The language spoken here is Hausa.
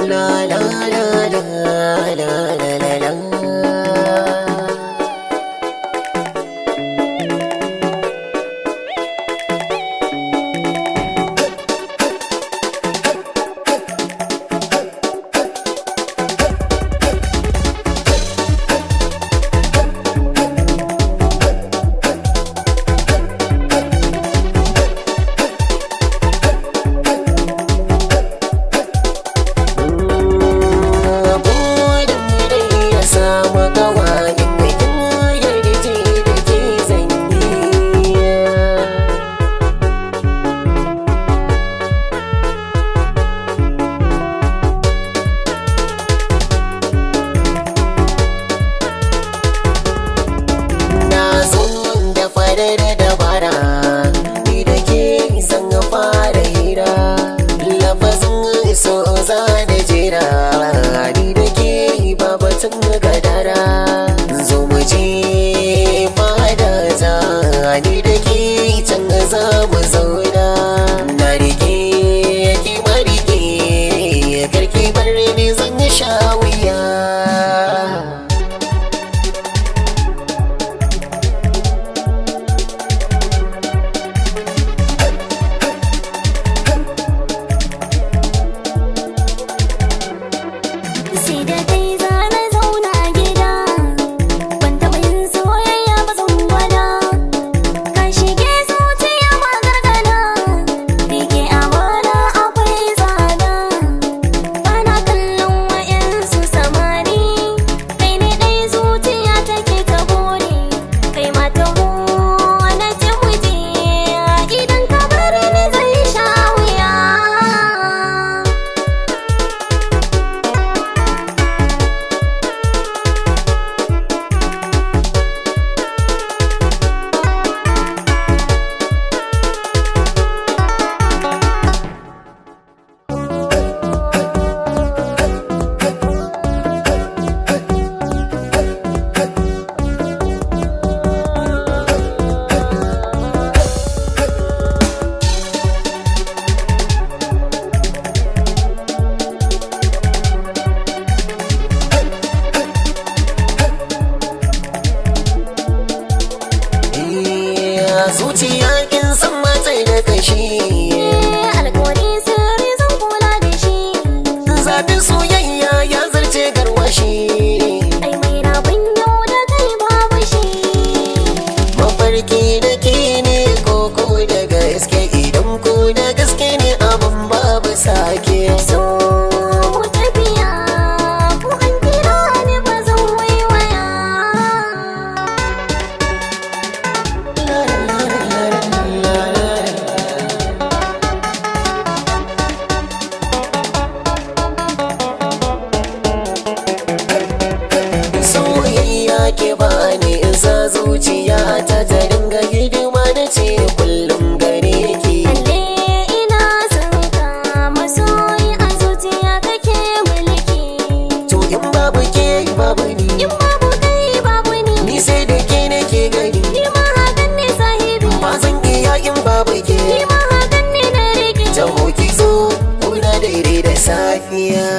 La la la la la la la la. Ni da ke zan fara hira, lafazin so za da jira. Ni da ke babatun gadara, zo mu je fada ta. Ni da ke can za mu zauna, na rike ki marike, karki bar ni zan sha wuya. Sai da kai zana zauna a gida, ban taɓa yin soyayya ba zan gwada. Ka shige zuciya ma gargada, rike amana akwai tsada. Bana kallon wa'yansu samari, kai ne ɗai zuciya take ta buri. Kai ma taho na ce mu je, idan ka bar ni zan sha wuya. Zuciya kin san matsayi da kashi, Alƙawari sirri zan kula da shi. Zafin soyayya ya zarce garwashi. Ai mai rabon yau da kai babu shi. Mafarki da ke ne koko da gaske, idan ku da gaske ne abin babu sake. So mu tafiya ko an kira ni ba zan waiwaya. La la la la la la. Soyayya ke bani in sa zuciya ta ta dinga hidima da ce kullum gare ki. Lalle ina son ka masoyi, a zuciya kake mulki. To in babu ke babu ni, In babu kai babu ni, ni sai da ke nake gani. Ni ma hakan ne sahibi, Ba zan iya in babu ke. Ni ma hakan ne na rike. Taho ki zo kuna daidai da safiya.